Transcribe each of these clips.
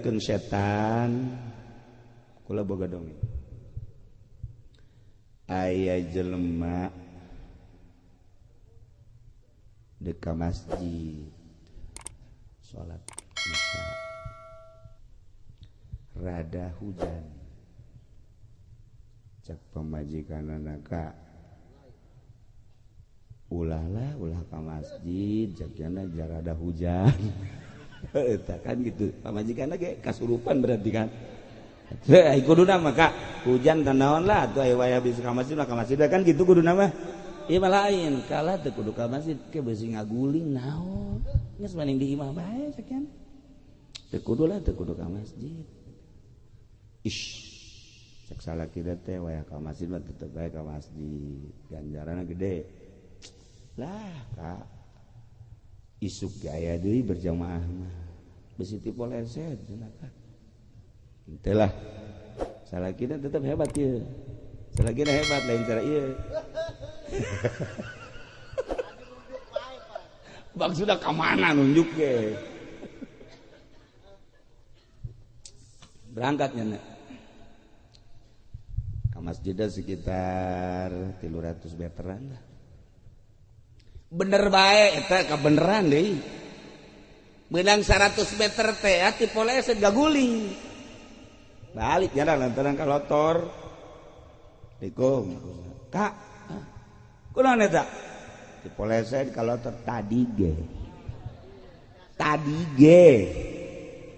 Nyaritakeun setan kula boga dongeng. Aya jelema deka masjid salat isya rada hujan cek pamajikanana ka ulah lah ulah ka masjid cekna jarada hujan. Eta kan gitu pamajikanna ge kasurupan berarti kan. Teu kuduna mah ka hujan teh naon lah atuh aya waya bisa ka masjid mah ka masjid kan gitu kuduna mah. Ieu mah lain kalah teu kudu ka masjid ke beusi ngaguling naon geus mending di imah bae sekian. Teu kudu lah teu kudu ka masjid. Ish cek salaki teh waya ka masjid mah tetep bae ka masjid ganjaranna gede. Lah kak isuk gaya deui berjamaah mah besi tipoleset cenah kak. Henteu lah salakina tetep hebat ieu. Salakina hebat lain cara ieu. Bang sudah ka mana nunjuk ge. Berangkatnya nek. Ka masjidnya sekitar 300 meteran lah. Bener bae eta kabeneran deui. Meunang 100 meter teh tipoleset gaguling. Balik jalan lantaran ka lotor. Assalamualaikum. Kak, kunaon eta? Tipoleset ka lotor tadi ge. Tadi ge.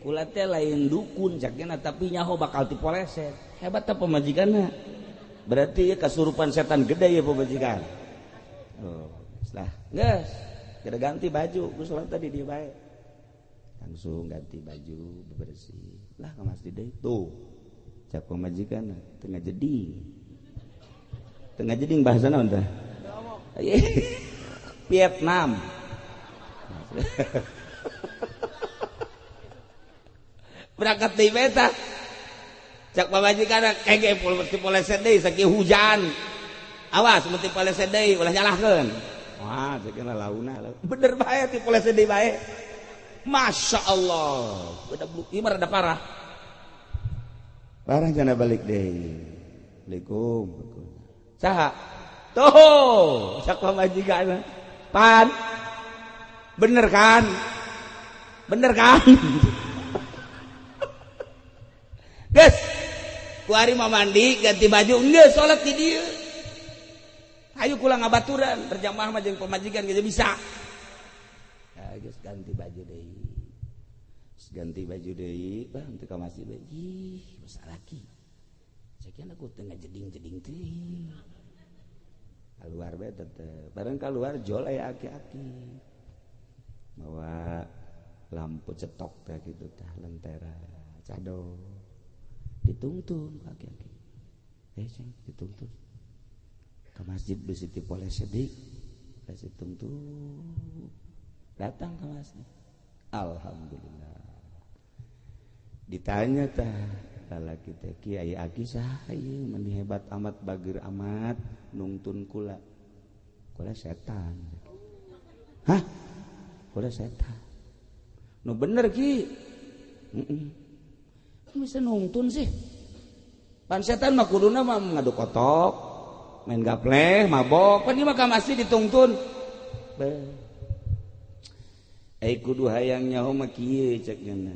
Kula teh lain dukun cakna tapi nyaho bakal tipoleset. Hebat teh pamajikanna. Berarti kasurupan setan gede ya pamajikan. Oh, lah, geus. Kita ganti baju, geus salat tadi dia bae. Langsung ganti baju bebersih. Lah ka masjid deui. Tuh. Cak pamajikan tengah jeding. Tengah jeding bahasa naon tah? Vietnam. Berangkat deui bae tah. Cak pamajikan kege tipoleset deui sakieu hujan. Awas mun tipoleset deui ulah nyalahkeun. Wah, sakieu launa. Bener bae tipoleset deui bae. Masya Allah, udah ieu mah rada parah. Parah jana balik deui. Assalamualaikum. Saha? Tuh, cak pamajikan. Pan. Bener kan? Bener kan? Geus. Ku ari mah mandi, ganti baju, geus salat di dieu. Ayo kula ngabaturan berjamaah mah jeung pamajikan geus bisa. Geus ganti baju deui. Geus ganti baju deui, bah teu ka masjid deui. Ih, salaki. Sakieu aku teu ngajeding-jeding teuing. Kaluar bae tetep. Bareng kaluar jol aya aki-aki. Mawa lampu cetok teh kitu tah lentera cado. Ditungtun ku aki-aki. Ceng ditungtun. Ka masjid beusi tipoleset deui. Beusi tungtun. Datang ke masjid. Alhamdulillah. Ditanya tah lalaki teh kiai aki saha ieu meni hebat amat bageur amat nungtun kula. Kula setan. Hah? Kula setan. Nu bener ki. Heeh. Bisa nungtun sih. Pan setan mah kuduna mah ngadu kotok, main gapleh, mabok. Pan ieu mah ka masjid ditungtun. Beuh. Ai kudu hayang nyaho mah kieu cek nya.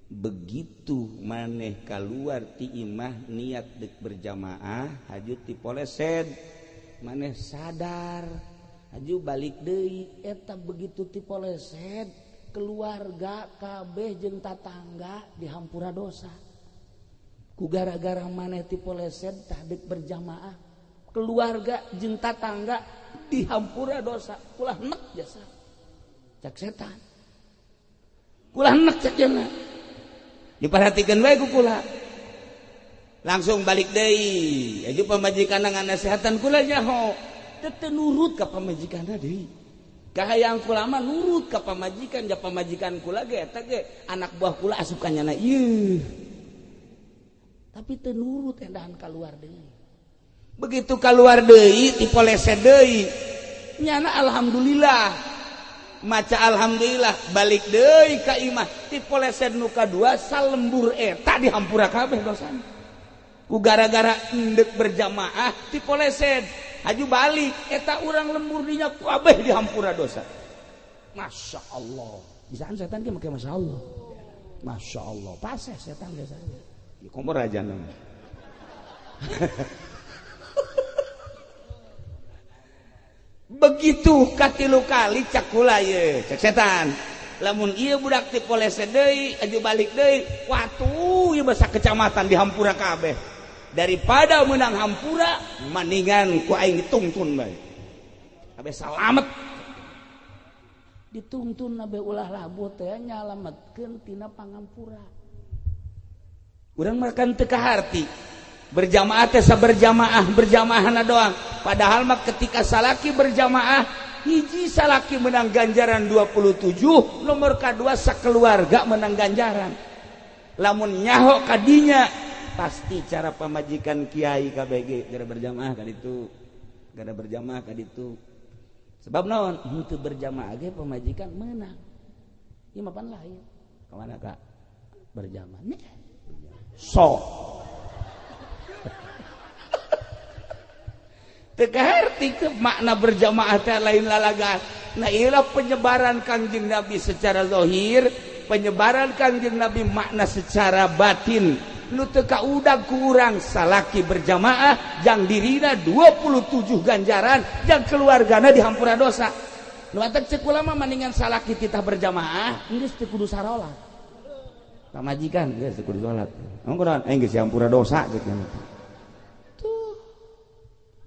Begitu maneh kaluar ti imah niat deuk berjamaah haju tipoleset maneh sadar haju balik deui eta begitu tipoleset keluarga kabeh jeung tatangga dihampura dosa. Ku gara-gara maneh tipoleset tah deuk berjamaah keluarga jeung tatangga dihampura dosa ulah nek jasa. Cak setan kula enek cak jana diperhatikan bae ku kula langsung balik deui aju pamajikan nganasehatan kula nyaho teu nurut ka pamajikanna deui kahayang kula mah nurut ka pamajikan ja pamajikan kula ge eta ge anak buah kula asup ka nyana ieu tapi teu nurut endahan kaluar deui begitu kaluar deui tipoleset deui nyana alhamdulillah Maca alhamdulillah balik deui ka imah tipoleset nu kadua salembur eta dihampura kabeh dosana. Ku gara-gara endek berjamaah tipoleset haju balik eta urang lembur dinya kabeh dihampura dosa. Masya Allah. Bisaan setan ge make Masya Allah. Masya Allah. Paseh setan biasanya. Ya kompor aja namanya. Begitu katilu kali cak kula ye, cak setan. Lamun ieu budak tipoleset deui, aju balik deui, watuh ieu basa kecamatan dihampura kabeh. Daripada menang hampura, maningan ku aing dituntun bae. Kabeh salamet. Dituntun nabe ulah labuh teh nyalametkeun tina pangampura. Urang makan teu kaharti. Berjamaah teh saberjamaah, berjamaahna doang. Padahal mah ketika salaki berjamaah, hiji salaki menang ganjaran 27, nomor kadua sakeluarga menang ganjaran. Lamun nyaho kadinya pasti cara pamajikan kiai KBG gara berjamaah kan itu, gara berjamaah kan itu. Sebab naon? Henteu berjamaah ge pamajikan menang. Ieu mah pan lain. Ka mana Kak? Berjamaah. Nih. So. Teu kaharti ke makna berjamaah teh lain lalagaan. Nah, ieulah penyebaran Kangjeng Nabi secara zahir, penyebaran Kangjeng Nabi makna secara batin. Nu teu kaudag ku urang salaki berjamaah jang dirina 27 ganjaran jang keluargana dihampura dosa. Nu atak ceuk ulama mendingan salaki titah berjamaah geus teu kudu sarolat. Pamajikan geus teu kudu salat. Emang kunaon? Geus dihampura dosa ceuk. Tuh.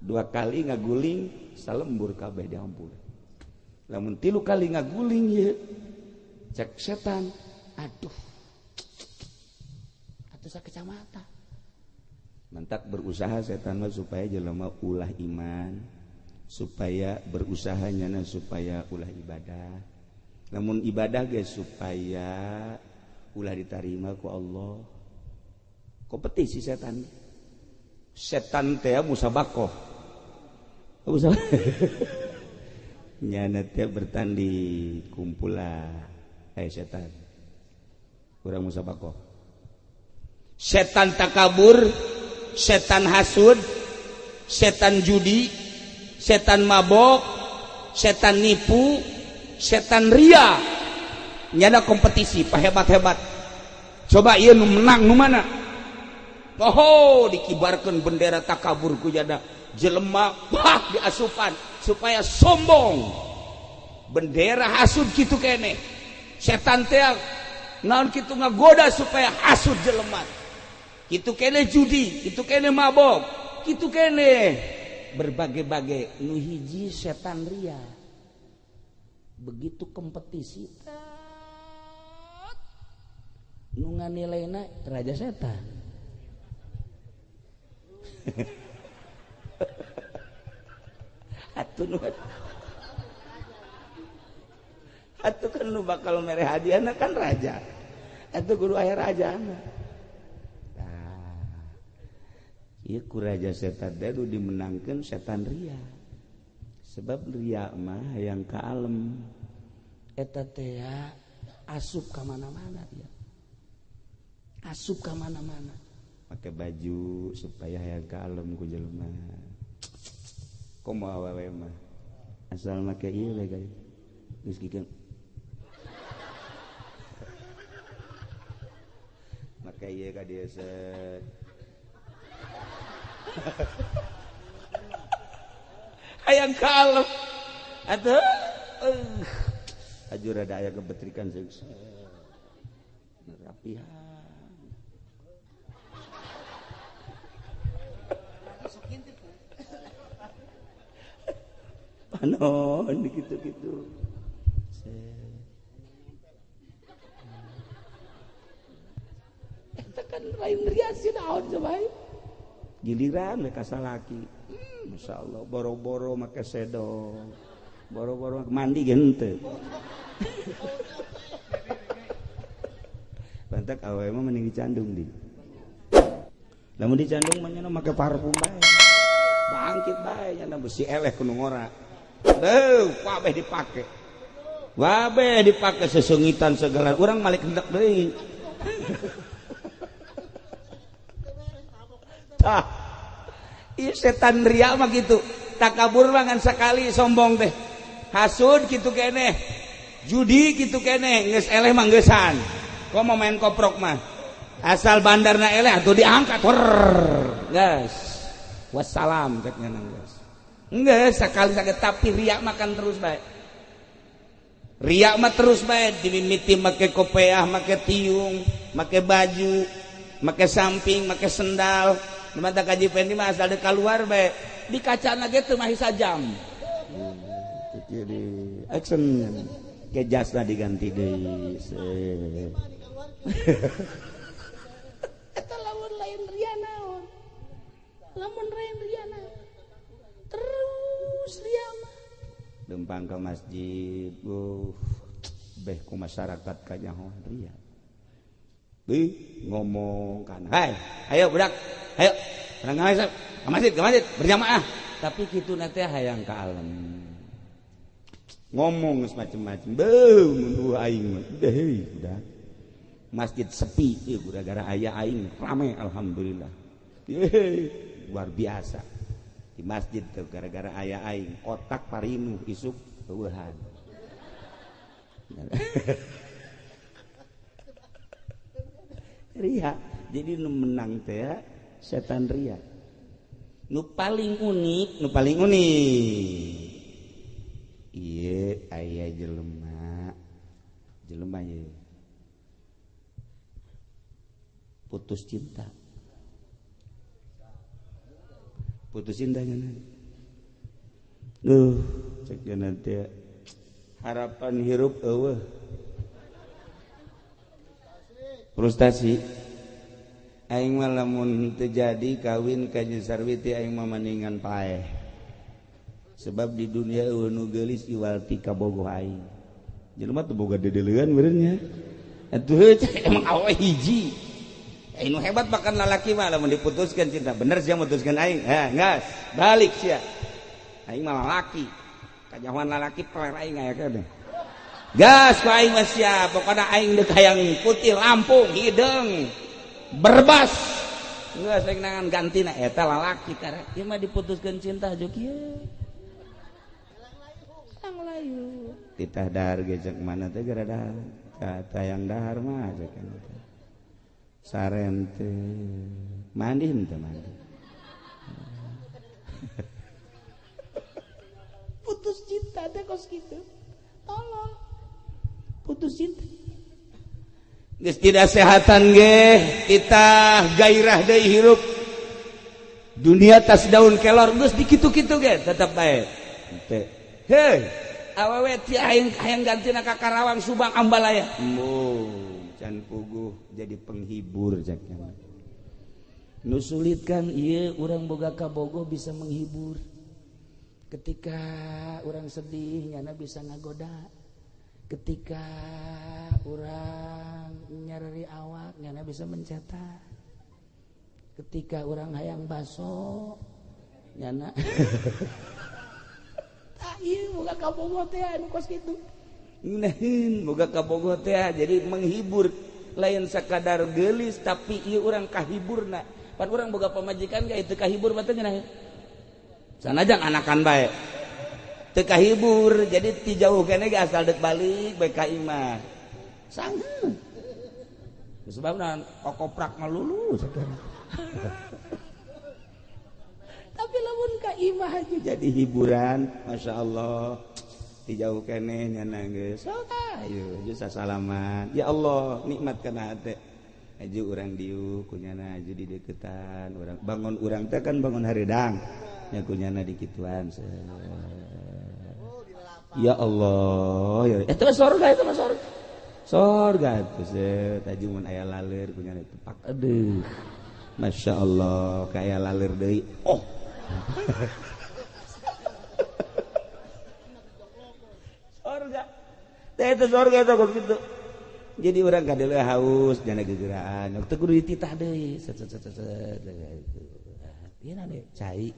Dua kali ngaguling salembur kabeh dihampura. Lamun tilu kali ngaguling ieu cek setan, aduh. Atuh sakecamatan. Mantak berusaha setan mah supaya jelema ulah iman, supaya berusaha nyana supaya ulah ibadah. Lamun ibadah ge supaya ulah ditarima ku Allah. Kompetisi setan. Setan teh musabakoh. Nyana teh bertanding kumpulah setan. Urang musabakoh. Setan takabur, setan hasud, setan judi, setan mabok, setan nipu, setan ria. Nyana kompetisi pahebat-hebat. Coba ieu nu menang nu mana? Oh, dikibarkeun bendera takabur ku jada. Jelema wah diasupan supaya sombong. Bendera hasud kitu keneh. Setan teh naon kitu ngagoda supaya hasud jelema. Kitu keneh judi, kitu keneh mabok, kitu keneh berbagai-bagai. Nu hiji setan ria. Begitu kompetisi nu nganilaina raja setan. Atuh kan nu bakal mere hadiahna kan raja. Atuh kudu aya rajana. Tah. Ieu ku raja setan teh nu dimenangkeun setan ria. Sebab ria mah hayang ka alem. Eta teh asup ka mana-mana dia. Asup ka mana-mana. Pakai baju supaya hayang ka alem ku jelema. Komo awewe mah asal make ieu we guys. Geus gigeng. Make ieu ka dieu set. Hayang ka alem. Atuh aju rada aya kebetrikan sukses. Rapihan. Panon gitu-gitu. Eta kan lain rias naon coba. Giliran mereka salaki. Masya Allah, boro-boro make sedong. Boro-boro mandi ge henteu. Bantak awewe mah mending dicandung di. Lamun dicandung mah nya make parfum bae. Bangkit bae nya besi eleh ku nu ngora. Deuh, kabeh dipake. Wabe dipake sesengitan segala urang malik hendak deui. Tah. Ieu setan ria mah kitu. Takabur mah ngan sakali sombong teh. Hasud kitu keneh. Judi kitu keneh, geus eleh mah geusan. Komo main koprok mah. Asal bandarna eleh atuh diangkat. Geus. Wassalam cek nya geus. Geus sakali sakit tapi ria makan terus bae. Ria mah terus bae dimimiti make kopeah, make tiung, make baju, make samping, make sendal. Di mata kaji pendi mah asal deuk keluar bae. Di kacana ge teu mahi sajam. Jadi action ke jasna diganti deui. Eta lamun lain ria naon? Lamun lain ria naon? Terus ria mah. Lempang ke masjid, beh ku masyarakat kanyahoan ria. Beuh ngomong kan, hai, ayo budak, ayo, ke masjid, berjamaah. Tapi kitu na teh hayang ka alam. Ngomong geus macem-macem, beuh mun aing mah, deh budak. Masjid sepi, ieu gara-gara aya aing rame alhamdulillah. Yeay, luar biasa. Di masjid tuh gara-gara aya aing kotak parinuh isuk eueuhan. Ria. Jadi nu menang teh setan ria. Nu paling unik, nu paling unik. Ieu aya jelema. Jelema ieu. Putus cinta. Putus cinta nya. Duh, cek nanti harapan hirup eueuh. Frustasi. Aing mah lamun teu jadi kawin ka Nyi Sarwiti aing mah maningan paeh. Sebab di dunia eueuh nu geulis iwal ti kabogoh aing. Jelema teu boga dedeleuan meureun nya. Atuh emang awewe hiji. Nu hebat bahkan lalaki mah lamun diputuskan cinta bener sia mutuskeun aing. Heh, geus, balik sia. Aing mah lalaki. Kajahoan lalaki peler aing aya keneh. Gas ku aing mah sia, pokona aing deuk hayang putih Lampung hideung. Berbas. Geus rek nangan gantina eta lalaki tara. Ieu mah diputuskeun cinta jo kieu. Lang layu. Titah dahar ge cek mana teh gara dahar. Tayang dahar mah cek teh. Saren teh mandi henteu mandi. Putus cinta teh kos kitu. Tolong. Putus cinta. Geus tidak sehatan ge, kita gairah deui hirup. Dunia tas daun kelor geus dikitu-kitu ge tetep bae. Henteu. Heuh, awewe ti aing hayang gantina ka Karawang, Subang, Ambalaya. Embung. Can puguh jadi penghibur caknya. Nu sulit kan ieu urang boga kabogoh bisa menghibur. Ketika urang sedih nyana bisa ngagoda. Ketika urang nyeri awak nyana bisa mencetak. Ketika urang hayang baso nyana tah ieu boga kabogoh teh anu kos kitu. Ngeunaheun boga kabogoh teh jadi menghibur lain sakadar geulis tapi ieu urang kahiburna. Pan urang boga pamajikan ge teu kahibur mah teu ngeunaheun. Sanajan anakan bae teu kahibur jadi ti jauh keneh ge asal deuk balik bae ka imah. Sangeun. Sebabna kokoprak melulu Tapi lamun ka imah aja jadi hiburan, Masya Allah. Ti jauh keneh nyana geus. Sok ayo geus sasalaman. Ya Allah, nikmat kana hate. Aju urang diuk kunyana aju di deketan urang bangun urang teh kan bangun hareudang. Nya kunyana di kituan. Ya Allah, ya eta mah sorga, eta mah sorga. Sorga atuh set aju mun aya laleur kunyana tepak aduh. Masya Allah, kaya laleur deui. Oh. Sorga. Teh itu sorga eta kok kitu. Jadi urang kadeuleu haus jana gegeraan. Teu kudu dititah deui. Set set set set. Ieu na deui cai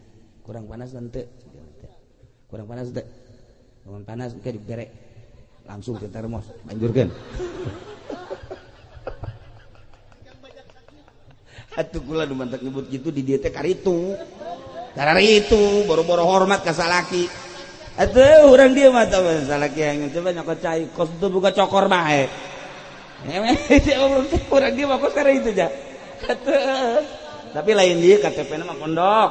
kurang panas henteu. Kurang panas teu. Kurang panas engke dibere. Langsung ke termos, banjurkeun. Atuh kula nu mantak nyebut gitu di dieu teh karitu. Kararitu boro-boro hormat ka salaki. Atuh urang dieu mah tah salaki yang coba nyokot cai kos teu buka cokor bae. Urang dieu mah kos karitu ja. Atuh. Tapi lain dieu KTP-na mah pondok.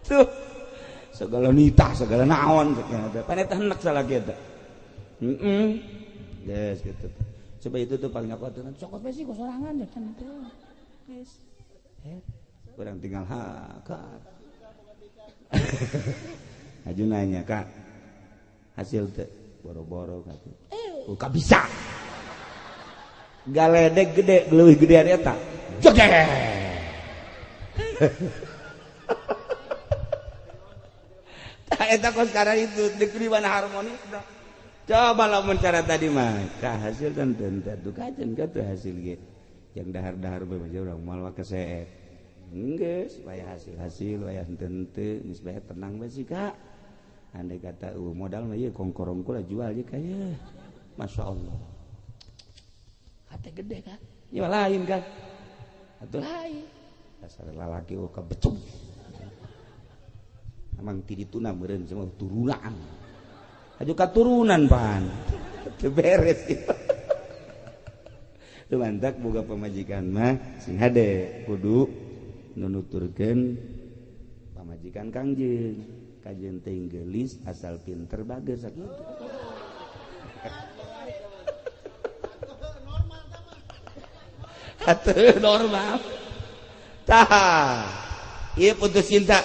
Tuh. Segala nitah, segala naon teh. Pan eta hendak salaki eta. Heeh. Geus kitu. Coba itu tuh paling nyokot cokot bae sih sorangan ya kan teh. Geus. Kurang tinggal hak. Aju nanya, Kak. Hasil teh boro-boro kata. Ka bisa. Galedek gede, leuwih gedean eta. Jegeh. Tah eta kos karena itu deuk di mana harmoni. Coba lamun cara tadi mah ka hasil dan tentu kajen ka teu hasil ge. Yang dahar-dahar bae mah urang moal keseet. Geus supaya hasil-hasil wayah henteu geus bae tenang bae sih Kak. Andai kata modal mah ieu kongkorong kula jual ye ka ye. Masyaallah. Hate gede kan. Ieu lain kan. Atuh lain. Dasar lalaki kabecung. Emang ti dituna meureun semua turunan. Aju katurunan pan. Teu beres ieu. Teu mantak boga pamajikan mah sing hade kudu nunuturkeun pamajikan Kangjeng. Kajen teh geulis asal pinter bager sakitu. Atuh normal. Tah. Ieu putus cinta.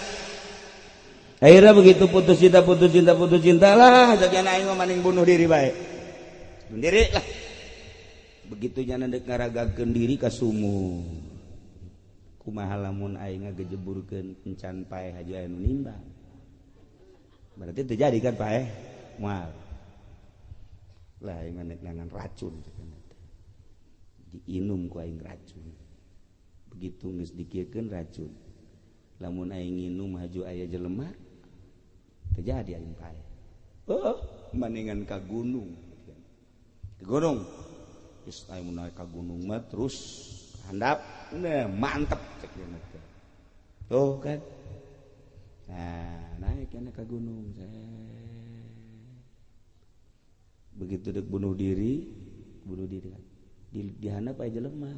Akhirnya begitu putus cinta lah, jajan aing mah maning bunuh diri bae. Bunuh diri lah. Begitu nya deuk ngaragagkeun diri ka sumur. Kumaha lamun aing ngagejeburkeun encan paeh haji aya nu nimbang. Berarti terjadi kan paeh? Moal. Lah aing mah nangan racun diinum ku aing racun. Begitu geus dikieukeun racun. Lamun aing nginum haju aya jelema terjadi aing paeh. Oh, maningan ka gunung. Ke gunung. Geus aing mun naik ka gunung mah terus handap, nah mantep cek nya teh. Tuh kan. Nah, naik nya ka gunung. Begitu dek bunuh diri kan. Dihandap aya jelema.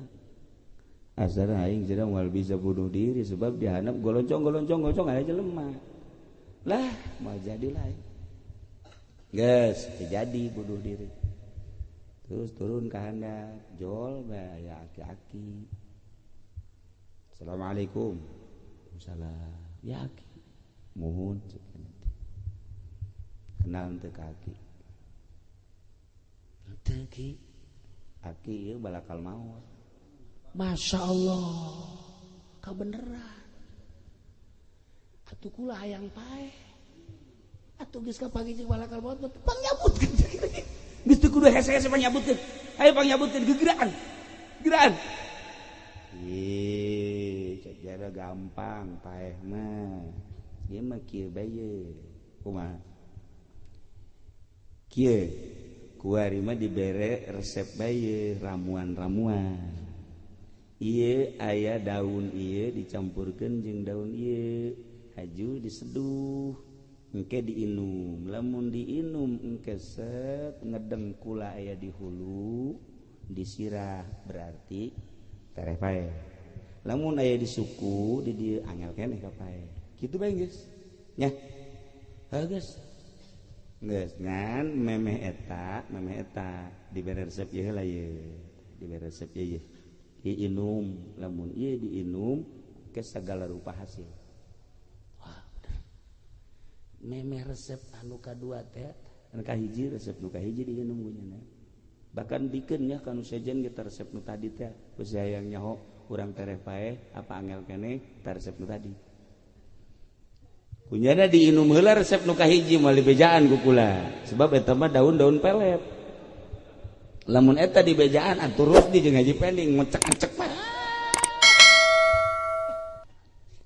Asal aing sedang moal bisa bunuh diri sebab dihandap goloncong aya jelema. Lah, mau jadi lah. Geus, terjadi bunuh diri. Terus turun ke handap, jol bae aya aki-aki. Assalamualaikum. Waalaikumsalam. Ya aki. Muhun kenal teu ka aki. Teu ki. Aki ieu balakal maot. Masya Allah, kabeneran. Atuh kula hayang paeh. Atuh geus kapanggih jeung balakal maot pangyabutkeun. Geus teu kudu hese-hese pangyabutkeun. Ayo pangyabutkeun gegeraan. Gegeraan. Ih, cek jara gampang paeh mah. Ieu mah kieu bae ye. Kumaha? Kieu. Kuari mah dibere resep bae ramuan-ramuan. Ieu aya daun ieu dicampurkeun jeung daun ieu. Haju diseduh engke diinum. Lamun diinum engke set ngedeng kula aya di hulu disirah berarti tereh pae. Lamun aya di suku di dieu angel keneh ka pae. Kitu bae geus. Nya. Heuh geus. Geus ngan memeh eta dibere resep ieu heula ieu. Dibere resep ieu. Diinum, lamun ieu diinum ke segala rupa hasil. Wah, bener. Memeh resep anu kadua teh, anu kahiji resep nu kahiji diinum kunyana. Bahkan bikeun nya kanu sejen ge resep nu tadi teh, geus hayang nyaho urang tereh paeh apa angel keneh ta resep nu tadi. Kunyana diinum heula resep nu kahiji moal dibejaan ku kula. Sebab eta mah daun-daun pelet. Lamun eta dibejaan atur di jeung Haji Pending ngecek-ngecek mah.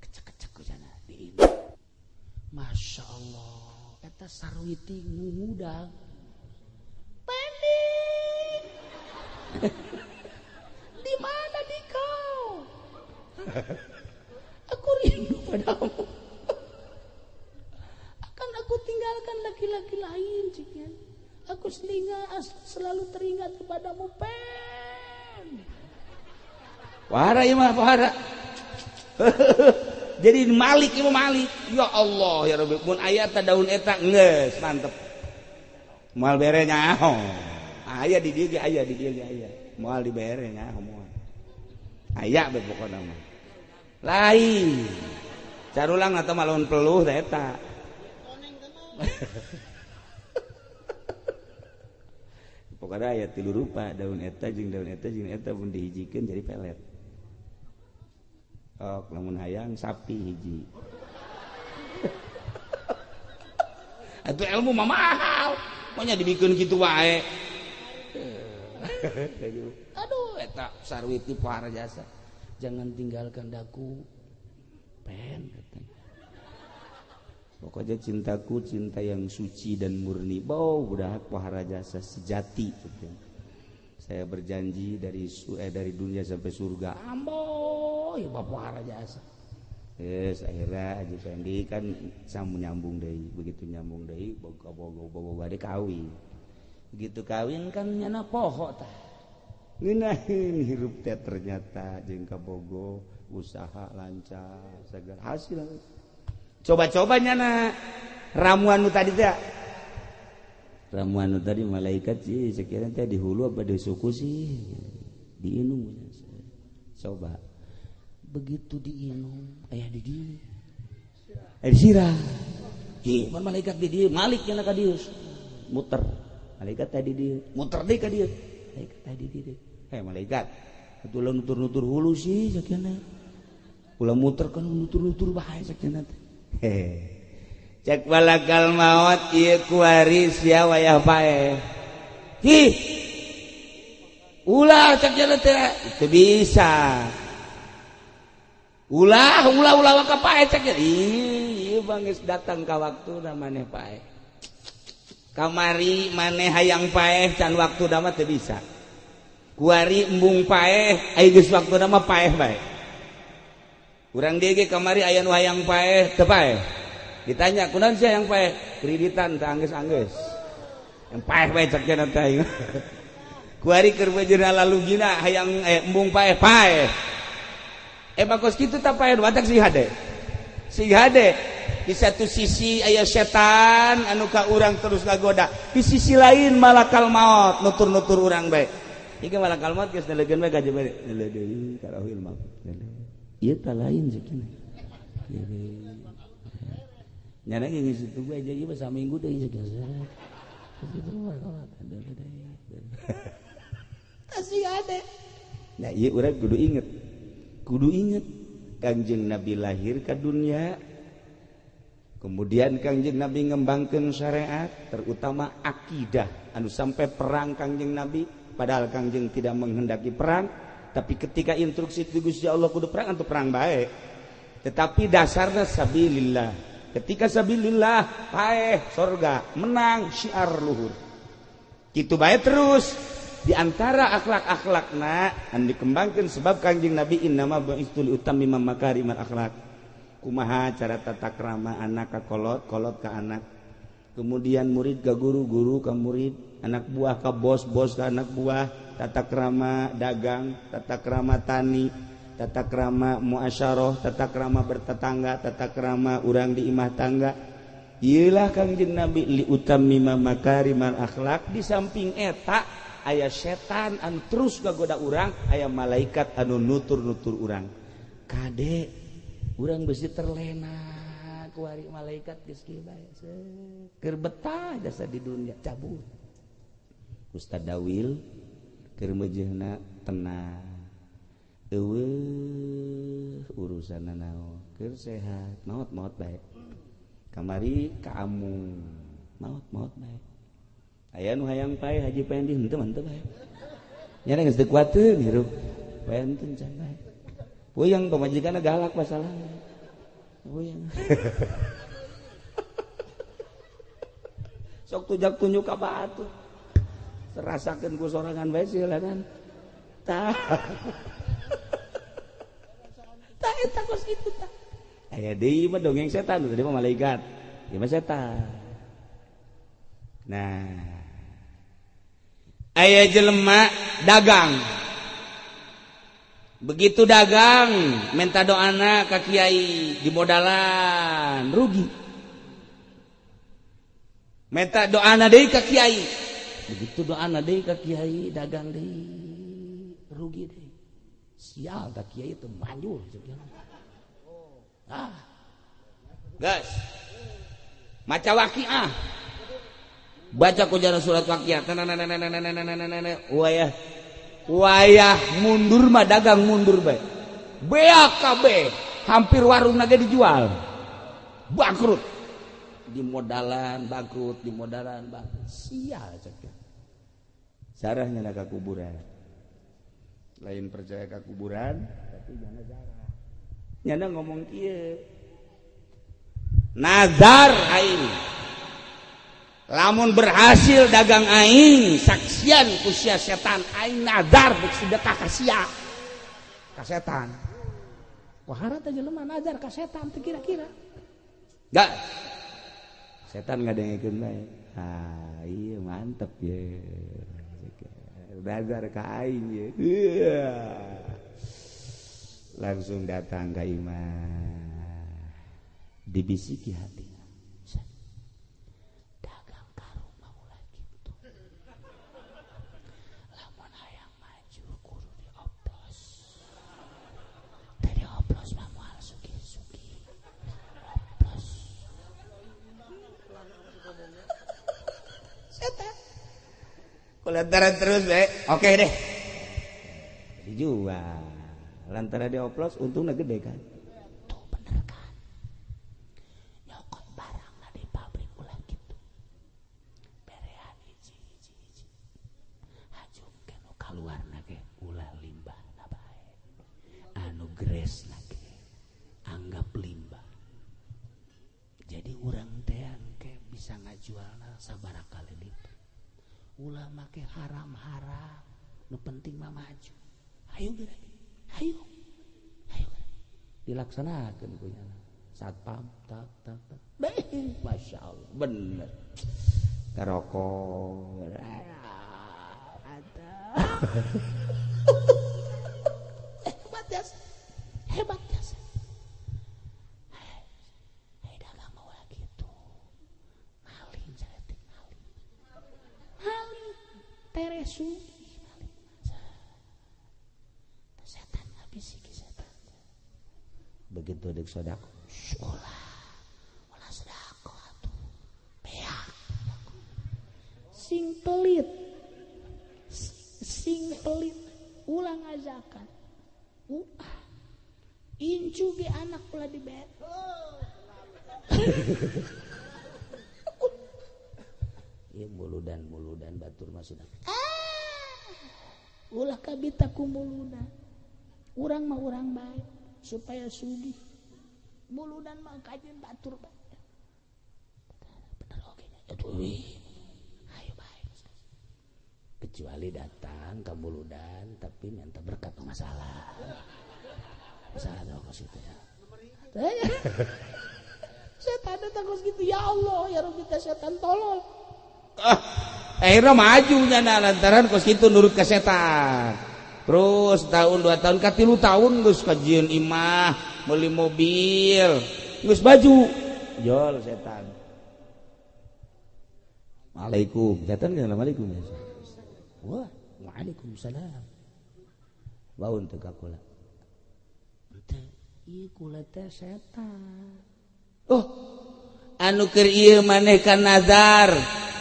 Kecek-kecek ku sana diinum. Masya Allah eta sarwiti ngudang pending. Di mana di kau? Aku rindu padamu. Akan aku tinggalkan laki-laki lain ciknya. Aku selalu teringat kepadamu pen. Wahara ieu mah wahara. Jadi Malik ieu Malik. Ya Allah ya Rabbi mun aya ta daun eta geus mantep. Moal bere nyaho. Aya di dieu ge aya di dieu ge aya. Moal dibere nyaho moal. Aya bae pokona mah. Lain. Carulang atau malon peluh teh eta. Pokoknya aya tilu rupa daun eta jeung daun eta jeung eta mun dihijikeun jadi pelet. Oh, lamun hayang sapi hiji. Atuh ilmu mah mahal. Pokoknya dibikeun kitu wae. Aduh eta sarwiti pohara jasa. Jangan tinggalkan daku. Pen katanya. Pokoknya cintaku cinta yang suci dan murni. Bau budak pohara jasa sejati gitu. Saya berjanji dari dunia sampai surga. Ambo, ya pohara jasa. Yes, akhirnya Haji Fendi kan sama nyambung deui. Begitu nyambung deui boga-boga bade kawin. Begitu kawin kan nyana poho tah. Ngeunaheun hirup teh ternyata jeung kabogo usaha lancar segala hasil. Coba-coba nyana ramuan nu tadi teh. Ramuan nu tadi malaikat sih sekiranya teh di hulu apa di suku sih diinum. Coba. Begitu diinum aya di dieu. Aya sirah. Hi, mun malaikat di dieu, malik nyana ka dieu. Muter. Malaikat tadi dieu, muter deui ka dieu. Malaikat tadi di dieu. Hei malaikat, atuh nutur-nutur hulu sih sakjana. Ulah muter kan nutur-nutur bae sakjana teh. Hehe. Cek balakal maot ieu kuari sia wayah paeh. Hi. Ulah cek jana teh teu bisa. Ulah ulah ulah ka paeh cek. Ih, ieu bang geus datang ka waktuna maneh paeh. Kamari maneh hayang paeh can waktuna mah teu bisa. Kuari embung paeh aya geus waktuna mah paeh bae. Urang dieu ge kamari aya nu hayang paeh teu paeh. Ditanya kunaon sia hayang paeh? Kreditan teu anggeus-anggeus. Yang paeh bae cek cenah teh. Kuari keur bejeuna lalugina hayang embung paeh paeh. Bakos kitu tah paeh batak si hade. Si hade di satu sisi aya setan anu ka urang terus ngagoda, di sisi lain malakal maut nutur-nutur urang bae. Ieu malakal maut geus nelegeun bae ka jelema deui ka rohil maut. Ieu tah lain sakieu. Nyana ge geus itu bae jadi mah saminggu deui sakieu. Tasih ade. Nah ieu urang kudu inget. Kudu inget Kangjeng Nabi lahir ka dunia. Kemudian Kangjeng Nabi ngembangkeun syariat, terutama akidah anu sampai perang Kangjeng Nabi, padahal Kangjeng tidak menghendaki perang, tapi ketika instruksi ti Gusti Allah kudu perang atuh perang bae. Tetapi dasarnya sabilillah. Ketika sabilillah paeh sorga, menang syiar luhur. Kitu bae terus. Di antara akhlak-akhlakna anu dikembangkeun sebab Kangjeng Nabi innama bu'istu li utammima makarimal akhlak. Kumaha cara tata krama anak ka kolot, kolot ka anak. Kemudian murid ka guru, guru ka murid, anak buah ka bos, bos ka anak buah, tata krama dagang, tata krama tani, tata krama muasyarah, tata krama bertetangga, tata krama urang di imah tangga. Ieulah Kangjeng Nabi li utammima makarimal akhlak. Di samping eta aya setan anu terus ngagoda urang, aya malaikat anu nutur-nutur urang. Kade urang besi terlena kuari malaikat geus kieu bae. Keur betah jasa di dunia cabut. Ustaz Dawil keur meujeuhna tenang. Eueuh urusanna naon? Keur sehat, maot-maot bae. Kamari kaamu, maot-maot bae. Aya nu hayang pae Haji Pendi henteu mah henteu bae. Nya geus teu kuateun hirup. Pae henteu can bae. Puyeng pamajikanna galak masalahna. Puyeng. Sok tujak tunjuk ka batu. Terasakeun ku sorangan bae silakan. Tah. Tah eta kos kitu tah. Aya deui mah dongeng setan, tadi mah malaikat. Ieu mah setan. Nah, aya jelema dagang. Begitu dagang, minta doana ka kiai, dimodalan, rugi. Minta doana deui ka kiai. Begitu doana deui ka kiai, dagang deui, rugi deui. Sial ka kiai teu manjur. Ah. Guys. Maca waqiah. Baca ku jalan surat waqiah. Wayah wayah mundur mah dagang mundur bae. BAKB hampir warung naga dijual. Bangkrut. Dimodalan bangkrut, dimodalan bangkrut. Sial cek. Sarahnya ka kuburan. Lain percaya ka kuburan, tapi jangan sarah. Nyana ngomong kieu. Nazar aing. Lamun berhasil dagang aing, saksian ku sia setan aing nazar bek sedekah ka sia. Ka setan. Wahara teh jelema nazar ka setan teu kira-kira. Enggak. Setan ngadengekeun bae. Ah, iya mantep ye. Nazar ka aing ye. Langsung datang ka imah. Dibisiki hati. Dagang karung mau ulah gitu. Lamun hayang maju kudu dioplos. Teu dioplos mah moal sugih-sugih. Oplos. Setan. Kulantaran terus bae. Oke deh. Dijual. Lantaran dioplos untungnya gede kan. Tuh bener kan. Nyokot barang di pabrik ulah gitu. Berean hiji hiji hiji. Hajung ke nu kaluarna ge ulah limbah na bae. Anu gresna ge anggap limbah. Jadi urang teh ke bisa ngajualna sabaraha kali lipat. Ulah make haram-haram. Nu penting mah maju. Ayo geura. Ayo. Ayo. Dilaksanakeun ku nya. Satpam tak tak tak. Beh, Masya Allah, bener. Karokok. Hebat ya. Hebat ya. Hei, dagang mau lagi gitu. Maling saeutik maling. Maling teresu maling. Setan ngabisiki setan. Begitu dek sodako, ulah, ulah sodako atuh, beak, sing pelit, ulah ngazakat, ulah, incu ge anak ulah dibet. Ieu muludan batur mah sudah. Ah, ulah kabita ku muludan. Urang mah urang bae supaya sugih. Muludan mah kajeun batur bae. Bener oge nya. Aduh. Ayo bae. Kecuali datang ka muludan tapi minta berkat masalah. Masalah dong kos gitu ya. Setan datang kos gitu ya Allah ya Rabbi teh setan tolol. Ah, akhirnya maju nyana lantaran kos gitu nurut ke setan. Terus tahun 2 tahun ka 3 tahun geus kajieun imah, meuli mobil, geus baju. Jol setan. Waalaikum. Setan kan assalamualaikum ya. Wah, waalaikumsalam. Baun teu ka kula. Teu, ieu kula teh setan. Oh, anu keur ieu maneh ka nazar.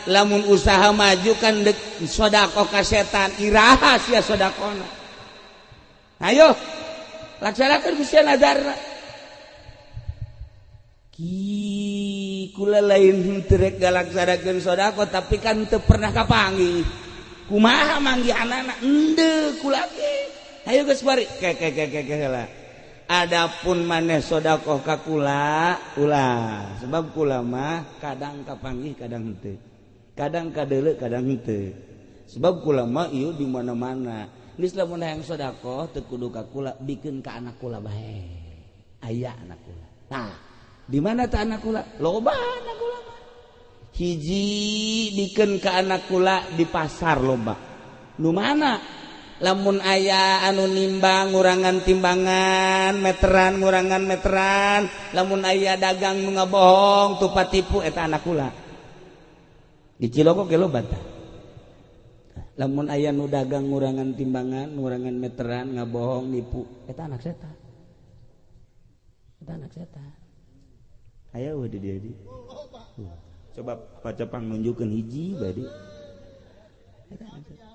Lamun usaha maju kan dek sodako ka setan, iraha sia sodakona. Ayo, laksanakan ku sia nazarna. Ki kula lain teu rek ngalaksanakeun sodako tapi kan teu pernah kapanggih. Kumaha manggihanana? Endeu kula ge. Ayo geus bari. Ke ke ke ke heula. Adapun maneh sodakoh ka kula, ulah. Sebab kula mah kadang kapanggih kadang henteu. Kadang kadeuleu kadang henteu. Sebab kula mah ieu di mana-mana. Geus lamun hayang sedekah teu kudu ka kula, bikeun ka anak kula bae. Aya anak kula. Tah, di mana tah anak kula? Loba anak kula mah. Hiji bikeun ka anak kula di pasar loba. Nu mana? Lamun aya anu nimbang ngurangan timbangan, meteran ngurangan meteran, lamun aya dagang nu ngabohong, tupa tipu eta anak kula. Di Ciloko ge loba tah. Lamun aya nu dagang ngurangan timbangan, ngurangan meteran, ngabohong, nipu, eta anak setan. Eta anak setan. Aya eueuh di dieu di. Coba pacepang nunjukkeun hiji bae di. Eta anak setan.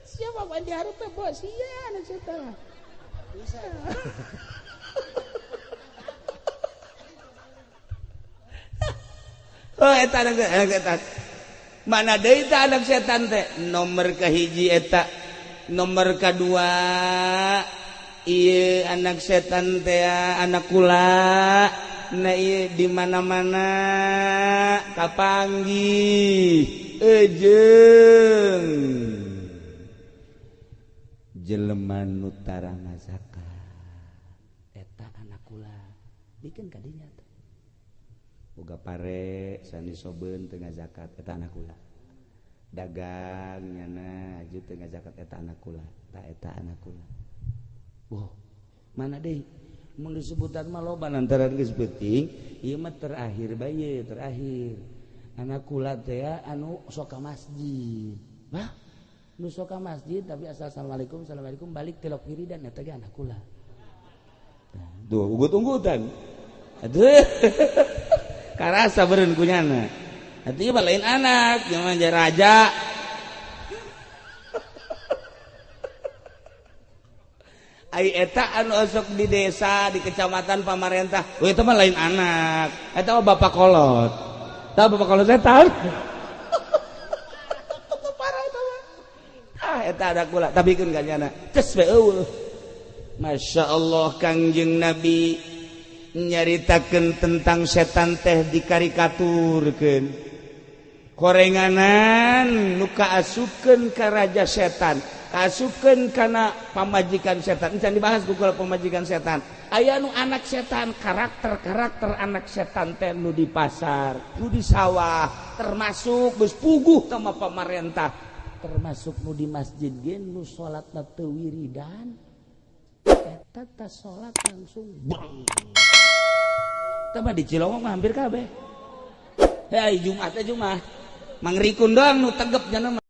Siapa mandi hareup teh bos? Iya anak setan. Bisa. Oh eta anak setan. Mana deui tah anak setan teh? Nomor kahiji eta, nomor kadua ieu anak setan teh anak kula. Nah ieu di mana-mana kapanggih eujeung jelema nu tara ngazakat eta anak kula bikeun ka dinya teh. Boga pare sani sobeun teu ngazakat eta anak kula. Dagang nyana aju teu ngazakat eta anak kula. Ta eta anak kula. Wah, mana deui? Mun disebutan mah loba lantaran geus peuting, ieu mah terakhir bae, terakhir. Anak kula teh anu sok ka masjid. Bah, nu sok ka masjid tapi asal assalamualaikum, assalamualaikum balik tilok wiridan eta ge anak kula. Tuh, ugut-ugutan. Aduh. Karasa beureun kunyana. Atuh ieu mah lain anak, ieu mah raja. Ai eta anu osok di desa, di kecamatan pamarentah, we eta mah lain anak. Eta mah bapak kolot. Tah bapak kolot setan. Parah eta mah. Ah eta anak kula, tapi keun ka nyana. Ces we eueuh. Masya Allah Kangjeng Nabi nyaritakeun tentang setan teh dikarikaturkeun. Korenganan nu kaasupkeun ka raja setan, kaasupkeun kana pamajikan setan. Encan dibahas ku kula pamajikan setan. Aya nu anak setan, karakter-karakter anak setan teh nu di pasar, nu di sawah, termasuk geus puguh sama pamarentah, termasuk nu di masjid ge nu salatna teu wiridan. Eta teh salat langsung bang. Tah mah di Cilongok mah hampir kabeh. Hei Jumat teh Jumat. Mangrikun doang nu tegep jana mah.